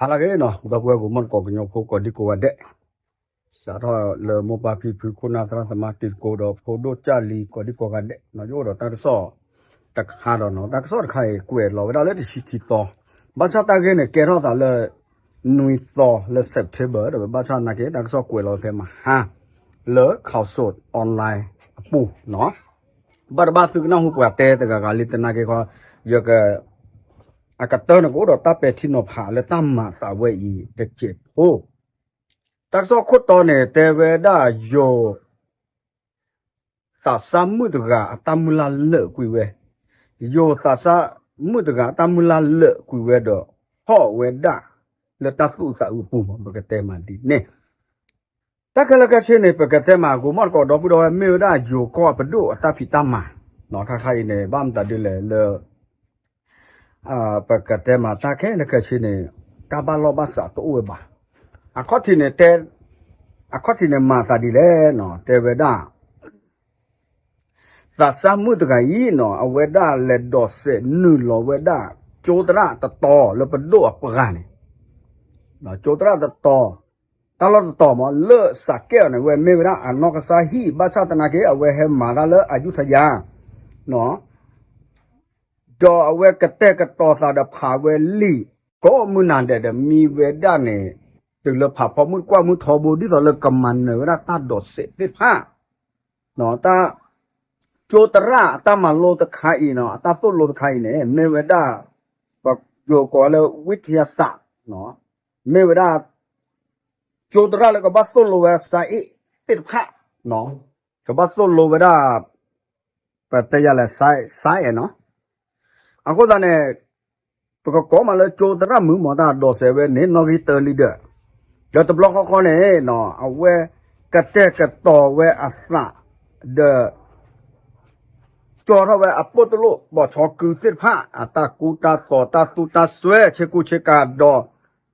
ဟါလၢအဂ့ၤနီၤ ဒီပုၢ်ဝဲၢ်ဂီၢ်မီၢ်သကိးကညီဖိကိးဒံကိးဂၤဒဲး, စးထီၣ်လၢမိၢ်ပၢ်ဖံဖုခိၣ်နၢ်သရၣ်သမါတံၤသကိးဒီးဖိဒိၣ်ကၢ်လံၤကိးဒံကိးဂၤဒဲးနီၤ ယအိၣ်ဒီးတၢ်ကစီၣ်တခါဒီးနီၤ တၢ်ကစီၣ်တခါအံၤကွဲးလီၤဝဲဒၣ်လၢတဆံခံသီ, ဘၣ်ဆၣ်တၢ်ဂ့ၢ်န့ၣ်ကဲထီၣ်သးလၢ နွံသီလၢ September ဒီးဘၣ်ဆၣ်နာ်က့ တၢ်ကစီၣ်ကွဲးလီၤဖဲမဟါ လၢ Khaosod Online အပူၤနီၤ ဘၣ်တဘၣ်သုကနၢ်ဟူပှၤတဲတဂၤဂၤလံတနာ်က့ခီ ယက အကတၢၢ်န့ၣ်ကအိၣ်ဒီးတၢ်ပဲာ်ထံနီၤဖးလၢတၢ်မၤသးဝဲအံၤတစဲးဖိ, တၢ်ကစီၣ်ခိၣ်တီန့ၣ် တဲဝဲဒၣ်ယိၤ သးစၢ်မုၣ်တဂၤအတၢ်မုၢ်လၢ်လၢာ်ကွံာ်ဝဲ, ယိၤသးစၢ်မုၣ်တဂၤအတၢ်မုၢ်လၢ်လၢာ်ကွံာ်ဝဲဒီး ဟီၣ်ဝဲဒၣ်လၢတၢ်သူၣ်အုးသးအုးအပူၤမး ပကတဲမးဒ်န့ၣ် တၢ်ခဲလၢာ်ခဲဆ့န့ၣ် ပကတဲမး ဂီၢ်မီၢ်သကိးဒီပုၢ်ဒီဝဲၢ် မ့ၢ်ဝဲဒၣ်ယိၤကီၢ်အပဒိၣ်အတၢ်ဖံးတၢ်မၤနီၤ ခါခါအံၤန့ၣ် ဘၣ်မတၤဒ်လဲၣ်လၢ ပကတဲမးတၢ်ခဲလၢာ်ခဲဆ့န့ၣ် တၢ်ဘၣ်လီၢ်ဘၣ်စးတအိၣ်ဝဲဘၣ်. အခီၣ်ထံးန့ၣ်တဲ အခီၣ်ထံးန့ၣ်မၤသးဒ်လဲၣ်နီၤ တဲဝဲဒၣ် သးစၢ်မုၣ်တဂၤအံၤနီၤ အဝဲဒၣ်လဲၤဒိးစဲးနုာ်လီၤဝဲဒၣ် ကၠိသရၣ်တတီၤလၢပဒိၣ်အပှၤန့ၣ် ကၠိသရၣ်တတီၤ တၢ်လီၢ်တတီၤမး လၢစးကဲအီၤန့ၣ် အဝဲမ့ၢ်ဝဲဒၣ်အနီၢ်ကစၢ်ဟံၣ် ဘၣ်ဆၣ်သနာ်က့ အဝဲဟဲမၤတၢ်လၢအယူထယၤ ဒီးအဝဲကတဲာ်ကတီၤသးဒီးဖးဝဲလံာ်ကိးမုၢ်နၤဒဲးဒီး မံဝဲဒၣ်န့ၣ် တုၤလၢဖးဖီမုၢ်ကွၢ်မုၢ်ထီဘိ ဒ်သိးလၢကမၤနၢၤဝဲဒၣ်တၢ်ဒိးစဲးသ့ၣ်တဖၣ် တၢ် ကၠိသရၣ်အတၢ်မၤလိတခါအံၤနီၤ အတၢ်သိၣ်လိတခါအံၤန့ၣ် မ့ၢ်ဝဲဒၣ် ပယိၤကိးလၢ ဝံထယၤစး မ့ၢ်ဝဲဒၣ် ကၠိသရၣ်လၢကဘၣ်သိၣ်လိဝဲစါအ့ၣ်သ့ၣ်တဖၣ် ကဘၣ်သိၣ်လိဝဲဒၣ် ပတဲယၤလဲၣ် စါအဲၣ်နီၤ အဃိသတးန့ၣ် ပကကိးမးလၢကၠိသရၣ်မုၣ်မး တၢ်ဒိးစဲးဝဲန့ၣ် နီၣ်ဂံၢ်တၢလံဒီး ဒီးတဘျီဃီဃီန့ၣ် အဝဲကတဲာ်ကတီၤဝဲအသး ဒီး ကၠီထီၣ်ဝဲအပိၢ်တလိၣ် ပိာ်ဆီကုသ့ၣ်တဖၣ် အတၢ်ကူတၢ်သိး တၢ်သူတၢ်စွဲ ဆ့ကူဆ့ကၤဒီး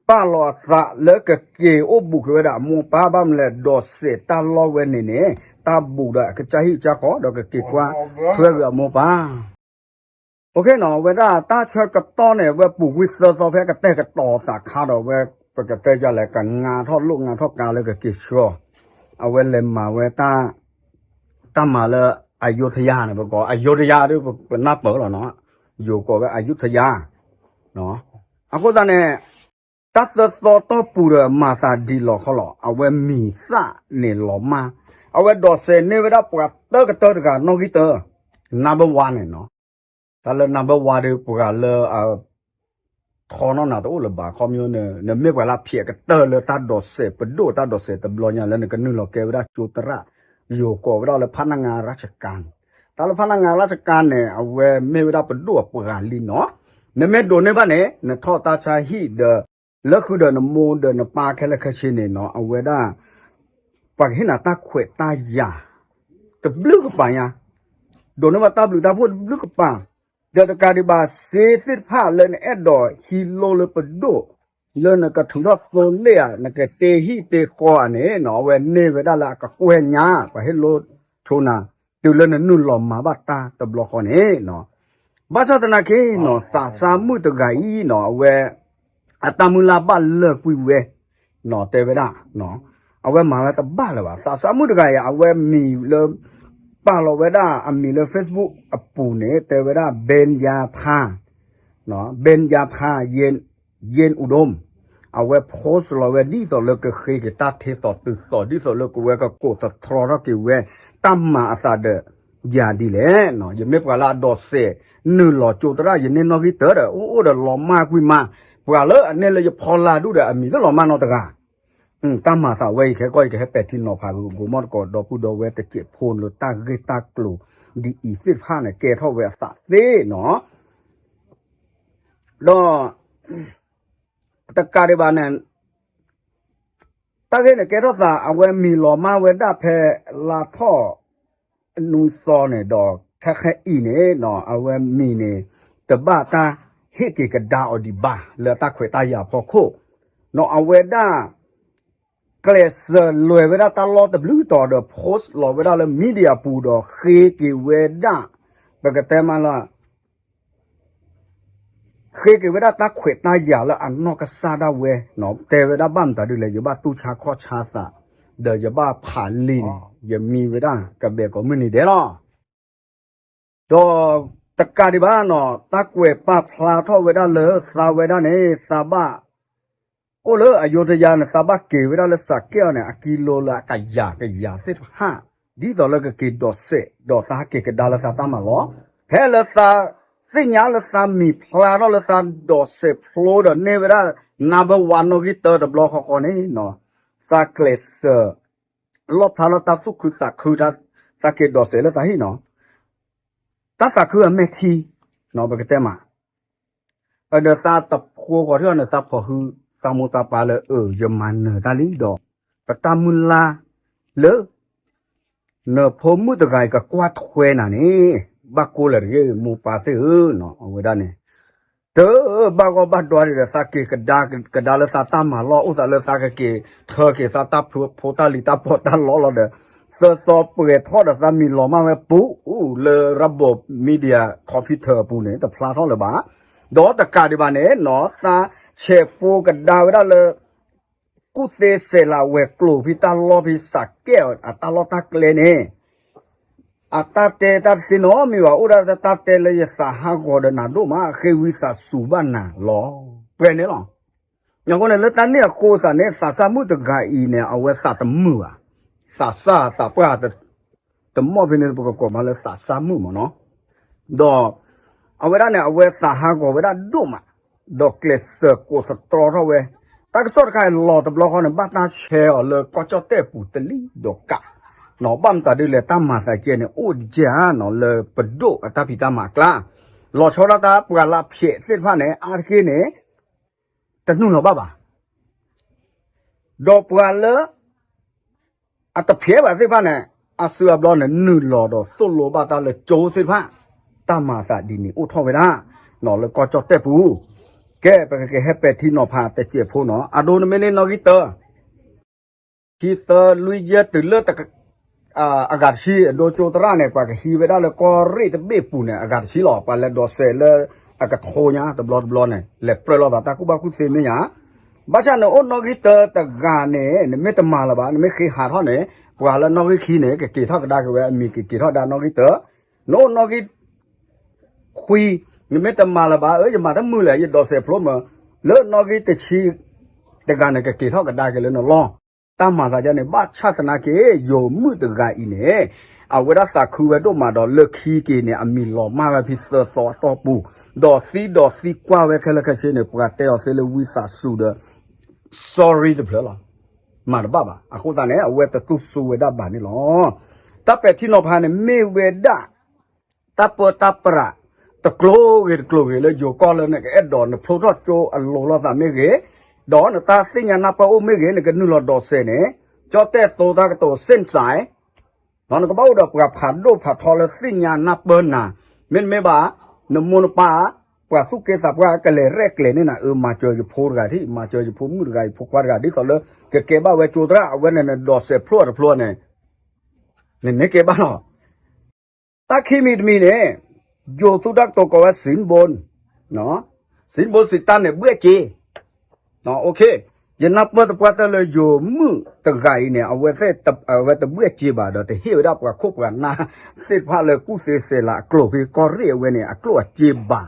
ပာ်လီၤအသးလၢကက့ၤအိၣ်ဘူးက့ၤဝဲဒၣ်အမိၢ်ပၢ် ဘၣ်မနုၤလဲၣ် ဒိးစဲးတၢ်လီၢ်ဝဲန့ၣ်န့ၣ် တၢ်ဘူးဒီးအကစၢ်ဟံၣ်ကစၢ်ဃီ ဒီးကက့ၤကွၢ်ထွဲဂ့ၤအမိၢ်ပၢ် အဝဲဒၣ်တၢ်ဆၢကတီၢ်န့ၣ် အဝဲပူၤကွံာ်သၢသီဖဲကတဲာ်ကတီၤသးခါဒီး အဝဲပကတဲယၤလဲၣ် ကငါထီၣ်လိၣ်ငါထီၣ်ကါလၢကက့ၤဆှၢအီၤ အဝဲလဲၤမၤဝဲတၢ် တၢ်မၤလၢအယုထယၤန့ၣ် ပကိးအယုထယၤဒီး ပနၢ်ပၢၢ်လီၤနီၤ ယိၤကိးဝဲအယုထယၤ အဃိသတးန့ၣ် တၢ်သၢသီတီၢ်ပူၤဒီးမၤသးဒ်လီၤခီလီၤ အဝဲမံၤသၣ်န့ၣ်လီၤမၢ် အဝဲဒိးစဲးန့ၢ်ဝဲဒၣ်ပှၤတၢကတၢၢ်တဂၤနီၣ်ဂံၢ်တၢ number one န့ၣ်နီၤ တၢ်လၢ number one ဒီးပှၤလၢ ထီနီၢ်နၤတအိၣ်လၢၤဘၣ် ခီမ့ၢ် နမ့ၢ်ပှၤလၢဖျဲးကတၢၢ်လၢတၢ်ဒိးစဲးပဒိၣ်တၢ်ဒိးစဲးတဘျီညါလၢနကနုာ်လီၤကဲဝဲဒၣ်ကၠိသရၣ် ယိၤကိးဝဲဒၣ်လၢဖးနၢ်ငါရၢ်စကါန့ၣ် တၢ်လၢဖးနၢ်ငါရၢ်စကါန့ၣ် အဝဲမ့ၢ်ဝဲဒၣ်ပဒိၣ်အပှၤလံနီၤ နမ့ၢ်ဒိးန့ၢ်ဘၣ်န့ၣ် နထီၣ်တၢ်ဆါဟံၣ်ဒီး လၢဃုာ်ဒီးနမိၢ်ဒီးနပၢ်ခဲလၢာ်ခဲဆ့န့ၣ်နီၤ အဝဲဒၣ် ပှၤကဟ့ၣ်နၤတၢ်ခွဲးတၢ်ယာ် တဘျုးကပၤညါ ဒိးန့ၢ်ဘၣ်တၢ်ဘျုးတၢ်ဖှိၣ်တဘျုးကပၤ ဒီးတကးဒံးဘၣ်စ့သ့ၣ်တဖၣ်လၢနအဲၣ်ဒိးဟံးလိလၢပဒိၣ် လၢနကထုးထီၣ်သိလ့ၣ်ဧါ နကတ့ဟံၣ်တ့ဃီဧါန့ၣ်နီၤ အဝဲန့ၢ်ဝဲဒၣ်လၢအကကွဲၢ်ညါ ပှၤဟ့ၣ်လိဆိနၤ တုၤလၢနနုာ်လီၤမၤဘၣ်တၢ်တဘျီဃီန့ၣ် ဘၣ်ဆၣ်သနာ်က့နီၤ သးစၢ်မုၣ်တဂၤအံၤနီၤ အဝဲ အတၢ်မုၢ်လၢ်ဘၣ်လၢာ်ကွံာ်ဝဲ နီၤ တဲဝဲဒၣ် အဝဲမၤဝဲတဘၣ်လၢၤဘၣ် သးစၢ်မုၣ်တဂၤအံၤ အဝဲမံၤလၢ ပာ်လီၤဝဲဒၣ်အမံၤလၢ Facebook အပူၤန့ၣ် တဲဝဲဒၣ် ဘဲၣ်ယါဖါ ဘဲၣ်ယါဖါ ယ့ၣ်အူဒိၣ် အဝဲ post လီၤဝဲဒ်သိးလၢကဃ့က့ၤတၢ်ထဲသိးတုၤသိး ဒ်သိးလၢကဝဲကကိးသတြီထီၣ်က့ၤဝဲ တၢ်မၤအသးဒီး ယၤဒ်လဲၣ် ယမ့ၢ်ပှၤလၢအဒိးစဲး နုာ်လီၤကၠိသရၣ် ယန့ၢ်နီၣ်ဂံၢ်တၢဒီး အိၣ်အိၣ်ဒီးလီၤမၢ်ကွံာ်မး ပှၤလၢအန့ၢ်လၢယဖီလာ်ဒူၣ်ဒီး အမံၤသ့ၣ်လီၤမၢ်နီတဂၤ တၢ်မၤသးဝဲအံၤ ခဲကီၢ်အံၤ ကဟဲပဲာ်ထံနီၤဖး ဂီၢ်မီၢ်သကိးဒီပုၢ်ဒီဝဲၢ်တစဲးဖိလၢတၢ်ဂ့ၢ်တၢ်ကျိၤ ဒ်အံၤသ့ၣ်တဖၣ်န့ၣ် ကဲထီၣ်ဝဲအသးသ့နီၤ ဒီး တကးဒံးဘၣ်န့ၣ် တၢ်ဂ့ၢ်န့ၣ်ကဲထီၣ်သး အဝဲမံၤလီၤမၢ်ဝဲဒၣ်ဖဲလါထီၣ် နွံသီန့ၣ်ဒီး ခဲခဲအံၤန့ၣ်နီၤ အဝဲမံၤန့ၣ် တဘၣ်တၢ်ဟ့ၣ်က့ၤကဒါအီၤဒံးဘၣ် လၢတၢ်ခွဲးတၢ်ယာ်ဖီခိၣ် နီၤ အဝဲဒၣ် ကျဲးစၢးလဲၤဝဲဒၣ်တၢ်လီၢ်တဘျုးတီၤဒီး post လီၤဝဲဒၣ်လၢ media ပူၤဒီး ဃ့က့ၤဝဲဒၣ် ပကတဲမးလၢ ဃ့က့ၤဝဲဒၣ်တၢ်ခွဲးတၢ်ယာ်လၢအနီၢ်ကစၢ်ဒၣ်ဝဲ, တဲဝဲဒၣ်ဘၣ်မတၤဒ်လဲၣ် ယဘၣ်တူၢ်ဆါခီၣ်ဆါသး, ဒီးယဘၣ်ဖးလံာ်န့ၣ် ယမံဝဲဒၣ်ကဘဲၣ်ကိးမုၢ်နံၤဒဲးလီၤ. ဒီးတကးဒံးဘၣ်နီၤ တၢ်ကွဲးပာ်ဖျါထီၣ်ဝဲဒၣ်လၢသးဝဲဒၣ်န့ၣ် သးဘၣ် အိၣ်လၢအယိၤတယၤန့ၣ် သးဘၣ်က့ၤဝဲဒၣ်လၢစးကဲအီၤန့ၣ် အကံလိလၢအကယၤကယၤသ့ၣ်တဖၣ်, ဒ်သိးလၢကက့ၤဒိးစဲး ဒီးသးဟဲက့ၤကဒါလၢသးတၢ်မၤလီၢ်, ဖဲလၢသးသ့ၣ်ညါလၢသးမံၤဖျါထီၣ်လၢသးဒိးစဲးဖျိဒီးန့ၢ်ဝဲဒၣ် number one နီၣ်ဂံၢ်တၢတဘျီဃီဃီန့ၣ်နီၤ, သးကျဲးစၢး လီၣ်ဖျါထီၣ်တၢ်သူၣ်ခုသးခု သးက့ၤဒိးစဲးလၢသးဟံၣ်နီၤ, တၢ်သးခုအမဲာ်ထံ ပကတဲမး ဒီးသးတဖိဂီၤထံၣ်အီၤန့ၣ် သးဖီၣ်ဟု သးမိၢ်သးပၢ်လၢ အၢ ယမၤနၢၤတၢ်လံဒီး ပတၢ်မုၢ်လၢ်လၢ နဖိမုၣ်တဂၤအံၤကကွၢ်ထွဲနၤန့ၣ် ဘၣ်ကိၢ်လၢာ်တဂ့ၤ မိၢ်ပၢ်သ့ၣ်ဧၢ, အဝဲဒၣ်န့ၣ် တဘၣ်ဂီၢ်ဘၣ်ဒွါဒံးဒီး သးက့ၤကဒါကဒါလၢသးတၢ်မၤလီၢ် အိၣ်သးလၢသးကက့ၤထၢက့ၤသးတၢ်ဖိတၢ်လံၤတၢ်ပီးတၢ်လီလီၤဒီး သၢသီပှဲၤထီၣ်ဒီးသးမံၤလီၤမၢ်ဝဲပူၤ လၢရဘီၣ် media computer အပူၤန့ၣ် တဖျါထီၣ်လၢၤဘၣ်, ဒီးတကးဒံးဘၣ်န့ၣ်နီၤ သးဆဲးဖိကဒါဝဲဒၣ်လၢ ကူၣ်သ့စဲးလးဝဲၤကျိၤဖဲတၢ်လီၢ်ဖဲစးကဲအီၤ အတၢ်လီၢ်တၢ်ကျဲန့ၣ် အတၢ်တဲတၢ်တသ့နီတမံၤဘၣ် အိၣ်ဒၣ်တၢ်တဲလၢယသးဟးဂီၤဒီးနၤဒိၣ်မး ဃ့ဝံသးစူၤဘၣ်နၤလီၤ ပှဲၤန့ၣ်လီၤ. အဃိန့ၣ် လၢတၢ်န့ၣ်အဃိသးန့ၣ် သးစၢ်မုၣ်တဂၤအံၤန့ၣ် အဝဲသးတမုာ်ဘၣ်, သးစၢ်သးပှၢ် တမီၣ်ဖဲန့ၣ် ပကကိးမးလၢသးစၢ်မုၣ်မ့ၢ်နီၤ, ဒီး အဝဲဒၣ်န့ၣ် အဝဲသးဟးဂီၤဝဲဒၣ်ဒိၣ်မး, ဒီးကျဲးစၢးကိးသတြီထီၣ်ဝဲ, တၢ်ကစီၣ်တခါအံၤလီၤတဘျီဃီန့ၣ် ဘၣ်တၢ်ဆဲးအီၤလၢကီၢ်ကၠီၣ်တဲၣ်ပူၤတလံၣ်ဒီးကး, ဘၣ်မတၤဒ်လဲၣ် တၢ်မၤသးကဲန့ၣ် အိၣ်ဒ်ဧါနီၤ လၢပဒိၣ်အတၢ်ဖံးတၢ်မၤအကျါ, လီၤဆီဒၣ်တၢ်ပှၤလၢအဖျဲးသ့ၣ်တဖၣ်န့ၣ် အါတက့ၢ်န့ၣ် တနုာ်လီၤဘၣ်ဘၣ် ဒီးပှၤလၢ အတဖျဲးဘၣ်သ့ၣ်တဖၣ်န့ၣ် အစုအဘျီန့ၣ် နုာ်လီၤဒီးသိၣ်လိဘၣ်တၢ်လၢကၠိသ့ၣ်တဖၣ်, တၢ်မၤသးဒ်န့ၣ်အိၣ်ထီၣ်ဝဲဒၣ် လၢကီၢ်ကၠီၣ်တဲၣ်ပူၤ, ကဲ ပကက့ၤဟဲပဲာ်ထံနီၤဖးတစဲးဖိနီၤ အဒိ နမ့ၢ်န့ၢ်နီၣ်ဂံၢ်တၢ ခံသၢလွံၢ်ယဲၢ်တုၤလၢ အဂၤတဆံ အဒိကၠိသရၣ်န့ၣ် ပှၤကဟံးဝဲဒၣ်လၢကီၢ်ရ့ၣ်တဘ့ၣ်ပူၤန့ၣ် အဂၤတဆံလီၤ. ပှၤလဲၤဒိးစဲးလၢအကထိညါတဘျီတဘျီန့ၣ် လဲၤပြၢလီၤသးတၢ်ကူၣ်ဘၣ်ကူၣ်သ့မ့ၢ်ညါ, ဘၣ်ဆၣ်န့ၣ်အိၣ်နီၣ်ဂံၢ်တၢတဂၤန့ၣ် နမ့ၢ်တမၤလၢၤဘၣ် နမ့ၢ်ဃ့ဟးထီၣ်န့ၣ် ပှၤလၢနီၣ်ဂံၢ်ခံန့ၣ် ကက့ၤထီၣ်ကဒါက့ၤဝဲ အမံၤကက့ၤထီၣ်ဒါနီၣ်ဂံၢ်တၢ, နအိၣ်နီၣ်ဂံၢ် ခွံ, နမ့ၢ်တမၤလၢၤဘၣ် အၢ ယမၤတမုာ်လဲၣ် ယဒိးစဲးဖျိမး, လၢနီၣ်ဂံၢ်တဆံ တဂၤန့ၣ်ကက့ၤထီၣ်ကဒါက့ၤလၢနလီၢ်, တၢ်မၤသးဒ်န့ၣ် ဘၣ်ဆၣ်သနာ်က့ ယိၤမုၣ်တဂၤအံၤန့ၣ် အဝဲဒၣ်သးခုဝဲဒိၣ်မးဒီးလၢခံက့ၤန့ၣ် အမံၤလီၤမၢ်ဝဲဖဲသၢသီအတီၢ်ပူၤ, ဒီးသံဒီးသံကွၢ်ဝဲခဲလၢာ်ခဲဆ့န့ၣ် ပှၤတဲအီၤသ့လၢဝံသးစူၤဒီး sorry တဖျၢၣ်လီၤ. မၤတဘၣ်ဘၣ်. အဃိသတးန့ၣ် အဝဲတတူၢ်စိဝဲဒၣ်ဘၣ်န့ၣ်လီၤ. တၢ်ပဲာ်ထံနီၤဖးန့ၣ် မ့ၢ်ဝဲဒၣ် တၢ်ပၢတၢ်ပြး တကျိၤဂ့ၤတကျိၤဂ့ၤလၢယိၤကီၢ်လၢနကအဲၣ်ဒိးနဖျိထီၣ်ကၠိအလိၤလိာ်သးမ့ၢ်ဂ့ၤ, ဒီးနတၢ်သ့ၣ်ညါနၢ်ပၢၢ်အိၣ်မ့ၢ်ဂ့ၤ နကနုာ်လီၤဒိးစဲးန့ၣ် ကၠီၣ်တဲၣ်သိတၢ်ကတိၤ စ့ၣ်စဲး ဒီးနကဘၣ်အိၣ်ဒီးပှၤဖးဒိၣ်ဖးထီလၢသ့ၣ်ညါနၢ်ပၢၢ်နၤ, မ့တမ့ၢ်ဘၣ် နမိၢ်နပၢ် ပှၤသူၣ်က့သးပှၢ်ကလဲၤရဲၣ်ကျဲၤန့ၢ်နၤ အၢ မၤစၢၤယဖိတဂၤထံၣ် မၤစၢၤယဖိမုၣ်တဂၤ ယဖိခွါတဂၤ ဒ်သိးလၢ ကကဲဘၣ်ဝဲကၠိသရၣ် အဝဲန့ၣ်နဒိးစဲးဖျိအတဖျိန့ၣ် နန့ၢ်ကဲဘၣ်လီၤ. တၢ်ခံမံၤတမံၤန့ၣ် ယိၤသူတၢ်ကတိၤကိးဝဲ စံဘိၣ် စံဘိၣ်စံးတၢ်န့ၣ်ဘှဲၣ်စ့ ယနၢ်ပၢၢ်သပှၢ်တၢၢ်လၢ ယိၤမုၣ်တဂၤအံၤန့ၣ် အဝဲသ့ၣ် အဝဲတဘှဲၣ်စ့ဘၣ်ဒီး တဟ့ၣ်ဝဲဒၣ်ပှၤခိၣ်ပှၤနၢ်သ့ၣ်တဖၣ်လၢ ကူၣ်သ့စဲးလးအကျိၤဖဲကီၢ်ရ့ၣ်အဝဲန့ၣ် အကျိၣ်အစ့ဘၣ်.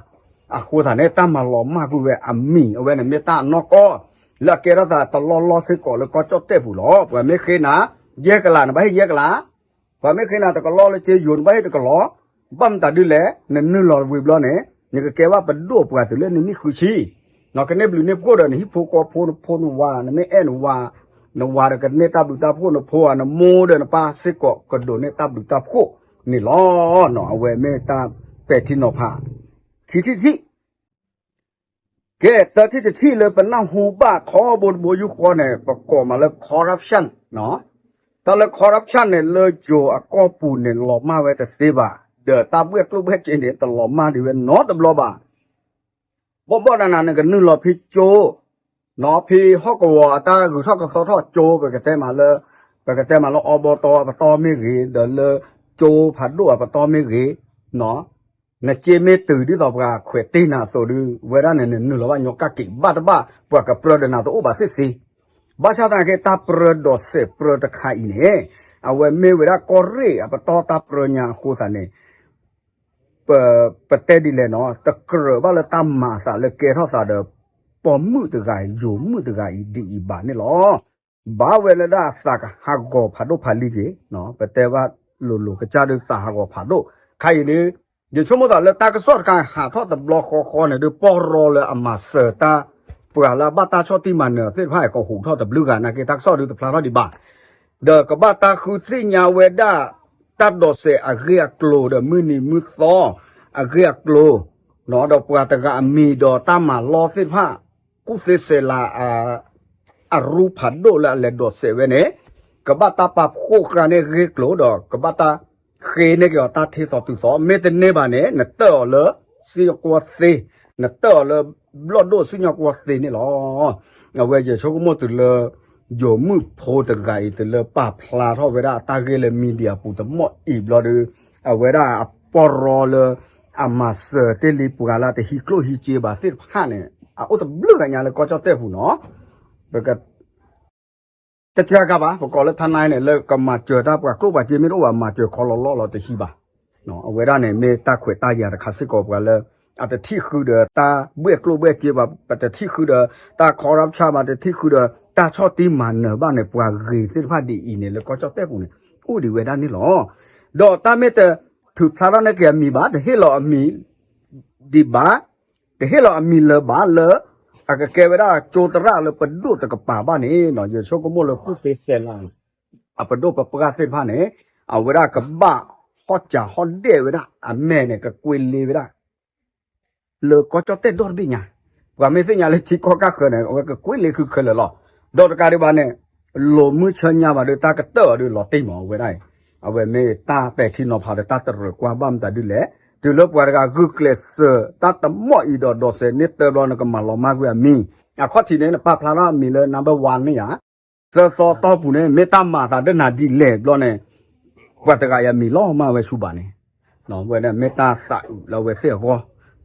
အဃိသတးန့ၣ် တၢ်မၤလီၤမၢ်ကွံာ်ဝဲအမံၤ အဝဲန့ၣ်မ့ၢ်တၢ်အနီၢ်ကီၢ် လၢအကဲထီၣ်သးတလီၢ်လီၢ်စ့ၢ်ကီးလၢကီၢ်ကၠီၣ်တဲၣ်ပူၤလီၤ. ပှၤမ့ၢ်ဃ့နၤ ယဲၢ်ကလး နဘၣ်ဟ့ၣ်ယဲၢ်ကလး ပှၤမ့ၢ်ဃ့နၤတကလီၢ်လၢကၠိယိၤ နဘၣ်ဟ့ၣ်တကလီၢ်, ဘၣ်မတၤဒ်လဲၣ် နနုာ်လီၤဝံၤဘျီန့ၣ် နကကဲဘၣ်ပဒိၣ်ပှၤတုၤလၢနနံၣ်ဃုဆံ, ကန့ၢ်ဘျုးန့ၢ်ဖှိၣ်ဒီး နဟံၣ်ဖိဃီဖိ နဖိနဝၤ နမ့ၢ်အဲၣ်နဝၤ နဝၤဒီးကန့ၢ်တၢ်ဘျုးတၢ်ဖှိၣ် နဖိဧါ နမိၢ်ဒီးနပၢ်စ့ၢ်ကီး ကဒိးန့ၢ်တၢ်ဘျုးတၢ်ဖှိၣ်န့ၣ်လီၤ. အဝဲမ့ၢ်တၢ်ပဲာ်ထံနီၤဖး ခံထံၣ်တထံၣ် ကဲ သၢထံၣ်တထံၣ်လၢပနၢ်ဟူဘၣ်ထီဘိတဘိယူၢ်ဃီန့ၣ် ပကိးမးလၢ corruption တၢ်လၢ corruption န့ၣ် လၢယိၤအကီၢ်ပူၤန့ၣ် လီၤမၢ်ဝဲတသ့ဘၣ်, ဒီးတၢ်ဘှဲၣ်ကျိၣ်ဘှဲၣ်စ့န့ၣ် တလီၤမၢ်ဒံးဝဲနီတဘျီဘၣ်. ဘီၣ်ဘီၣ်နးနး နကနုာ်လီၤဖဲကၠိ ဖဲဟီၣ်ကဝီၤအတၢ်ဂုၤထီၣ်ကသီထီၣ်ကၠိ ပကတဲမးလၢ ပကတဲမးလၢ အီဘီတီအပတီၢ်မ့ၢ်ဂ့ၤ ဒီးလၢကၠိဖးဒိၣ်အပတီၢ်မ့ၢ်ဂ့ၤ, နစ့မ့ၢ်တုၤဒ်သိးပှၤခွဲးတ့ၢ်နၤအသိးဒုး ဝဲဒၣ်န့ၣ် နနုာ်လီၤဘၣ်ညီကၣ်က့ၤဘၣ်တဘၣ် ပှၤကပြၢဒီးနၤတအိၣ်ဘၣ်သ့ၣ်သ့. ဘၣ်ဆၣ်သနာ်က့ တၢ်ပြၢဒီးစဲးပြၢတခါအံၤန့ၣ် အဝဲမ့ၢ်ဝဲဒၣ်ကီၢ်ရ့ၣ်အပတီၢ်တၢ်ပြၢညါအဃိသတးန့ၣ် ပ ပတဲဒ်လဲၣ်နီၤ တကြၢးဘၣ်လၢတၢ်မၤအသးလၢကဲထီၣ်သးဒီး ပိာ်မုၣ်တဂၤအံၤ ယိၤမုၣ်တဂၤအံၤဒ်အံၤဘၣ်န့ၣ်လီၤ. ဘၣ်ဝဲလၢဒၣ်သးဟးဂီၤဖးဒိၣ်ဖးလံက့ၤ, ပတဲဘၣ်လိၤလိၤကစၢ်ဒုးသးဟးဂီၤဖးဒိၣ်, ခါအံၤဒုး ယဆိကမိၣ်သးလၢတၢ်ကစီၣ်တခါဟးထီၣ်တဘျီဃီဃီန့ၣ်ဒုး ပီၢ်ရီလၢအမၤစၢၤတၢ် ပှၤလၢအဘၣ်တၢ်ဆီၣ်တံၢ်မၤနၢၤသ့ၣ်တဖၣ် ကဟူးထီၣ်တဘျုးဂၤနာ်က့ တၢ်ကစီၣ်ဒုးတဖျါထီၣ်ဒံးဘၣ် ဒီးကဘၣ်တၢ်ဃုသ့ၣ်ညါဝဲဒၣ် တၢ်ဒိးစဲးအဂ့ၢ်အကျိၤဒီးမုၢ်နံၤမုၢ်သီ အဂ့ၢ်အကျိၤ, ဒီးပှၤတဂၤအမံၤဒီးတၢ်မၤလီသ့ၣ်တဖၣ် ကူၣ်သ့စဲးလၤ အရူဖးဒိၣ်လၢအလဲၤဒိးစဲးဝဲန့ၣ် ကဘၣ်တၢ်ပာ်ဖှိၣ်ဃာ်န့ၢ်ဂ့ၢ်ကျိၤဒီး ကဘၣ်တၢ်ဃ့န့ၢ်က့ၤအီၤတၢ်ထံသီတုၤသီ မ့တန့ၢ်ဘၣ်န့ၣ် နတၢၢ်အီၤလၢစံၣ်ညီၣ်ကွီၢ်သ့, နတၢၢ်အီၤလၢဘျီၣ်ဒိၣ်စံၣ်ညီၣ်ကွီၢ်သ့န့ၣ်လီၤ. အဝဲယဆိကမိၣ်တုၤလၢ ယိၤမုၣ်ဖိတဂၤအံၤ တုၤလၢပာ်ဖျါထီၣ်ဝဲဒၣ်အတၢ်ဂ့ၢ်လၢ media အပူၤတမီၢ်အံၤဘျီဒီး အဝဲဒၣ်အပီၢ်ရီလၢ အမၤစၢၤတ့ၢ်လံပှၤလၢတဟံးကျိၣ်ဟံးစ့ဘၣ်သ့ၣ်တဖၣ်န့ၣ် အအိၣ်တဘျုးဂၤညါလၢကီၢ်ကၠီၣ်တဲၣ်ပူၤနီၤ ပက တစှၤကါဘၣ် ပကိးလၢထါနါန့ၣ် လၢကမၤစၢၤတၢ်ပှၤကျိၣ်ပှၤစ့မ့ၢ်တအိၣ်ဘၣ် မၤစၢၤခီလီၤလီၢ်လီၤတဟံးဘၣ်. အဝဲဒၣ်န့ၣ် မ့ၢ်တၢ်ခွဲးတၢ်ယာ်တခါစ့ၢ်ကီးပှၤလၢ အတထံၣ်ဃုာ်ဒီးတၢ်ဘှဲၣ်ကျိၣ်ဘှဲၣ်စ့ဘၣ်, ပတထံၣ်ဃုာ်ဒီးတၢ် corruption ဘၣ်, တထံၣ်ဃုာ်ဒီးတၢ်ဆီၣ်တံၢ်မၤနၢၤဘၣ်န့ၣ် ပှၤဂ့ၤသ့ၣ်တဖၣ်ဒ်အံၤန့ၣ် လၢကီၢ်ကၠီၣ်တဲၣ်ပူၤန့ၣ် အိၣ်ဒံးဝဲဒၣ်န့ၣ်လီၤ. ဒီးတၢ်မ့ၢ်တထုးဖျါထီၣ်န့ၢ်က့ၤအမံၤဘၣ်, တဟ့ၣ်လီၤအမံၤဒံးဘၣ် တဟ့ၣ်လီၤအမံၤလၢၤဘၣ်လၢ အကကဲဝဲဒၣ်ကၠိသရၣ်လၢပဒိၣ်တကပၤဘၣ်န့ၣ် ယဆိကမိၣ်လၢကူၣ်သ့စဲးလၤ အပဒိၣ်ပပှၢ်သ့ၣ်တဖၣ်န့ၣ် အဝဲဒၣ်ကဘၣ်ဟီၣ်စၢ်ဟီၣ်ဒဲၣ်ဝဲဒၣ် အမဲာ်န့ၣ် ကကွ့လ့ဝဲဒၣ် လၢကီၢ်ကၠီၣ်တဲၣ်ဒီတဘ့ၣ်ညါ, ပှၤမ့ၢ်သ့ၣ်ညါလၢထံကီၢ်ကၢ်ဃၢၤန့ၣ် အဝဲကကွ့လ့ဃုခဲလၢာ်လီၤ. ဒီးတကးဒံးဘၣ်န့ၣ် လိၤမုၢ်ဆၢညါဘၣ်ဒီး တၢ်ကတၢၢ်အီၤဒုးလီၤတံၢ်မး အဝဲဒၣ်အံၤ, အဝဲမ့ၢ်တၢ်ပဲာ်ထံနီၤဖးဒီးတၢ်တရၢၢ်ကွၢ်ဘၣ်မတၤဒ်လဲၣ်, တုၤလၢပှၤတဂၤဂုာ်ကျဲးစၢးတၢ်တမီၢ်အံၤဒီး ဒိးစဲးန့ၢ်တၢ်ဘျီန့ၣ် ကမၤလီၤမၢ်ကွံာ်အမံၤ, အခီၣ်ထံးန့ၣ် နပာ်ဖျါထီၣ်အမံၤလၢ number one န့ၣ်ဧါ သၢသီတီၢ်ပူၤန့ၣ် မ့ၢ်တၢ်မၤအသးဒ်နၤဒ်လဲၣ်ဘျီန့ၣ် ပှၤတဂၤအံၤအမံၤလီၤမၢ်ဝဲဆူၣ်ဘၣ်န့ၣ်, ဝဲန့ၣ်မ့ၢ်တၢ်သးအုးလၢအဝဲသ့ၣ်အဂီၢ်,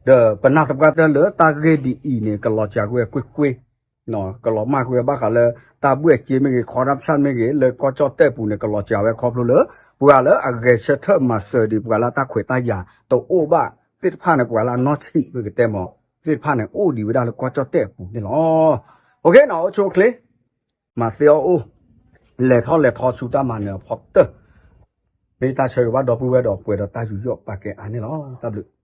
ဒီးပနာ်သပှၢ်တၢၢ်လၢတၢ်ဂ့ၢ်ဒ်အံၤန့ၣ် ကလီၤစှၤကွံာ်ကွ့ၢ်ကွ့ၢ်, ကလီၤမၢ်ကွံာ်ဘၣ်ဃးလၢ တၢ်ဘှဲၣ်စ့မ့ၢ်ဂ့ၤ corruption မ့ၢ်ဂ့ၤ လၢကီၢ်ကၠီၣ်တဲၣ်ပူၤန့ၣ် ကလီၤစှၤဝဲခီဖျိလၢ ပှၤလၢအဂဲၤဆၢထၢၣ်မၤစၢၤဒံးပှၤလၢတၢ်ခွဲးတၢ်ယာ်တအိၣ်ဘၣ်သ့ၣ်တဖၣ်န့ၣ် ပှၤလၢအနီၢ်ဆံးပကတဲမး သ့ၣ်တဖၣ်န့ၣ် အိၣ်ဒံးဝဲဒၣ်လၢကီၢ်ကၠီၣ်တဲၣ်အပူၤန့ၣ်လီၤ. OK နီၤ အိၣ်ဆူၣ်အိၣ်ချ့ မၤသ့အီၣ်အိၣ် လဲၤထီၣ်လဲၤထီဆူတၢ်မၤနၢၤအဖီတၢၢ်, မ့ၢ်တၢ်ဆၢဂ့ၤဘၣ်ဒီပုၢ်ဝဲၢ်ဒီးပှဲၤဒီးတၢ်ယူးယီၣ်ပာ်ကဲအါန့ၣ်လီၤ. တၢ်ဘျုး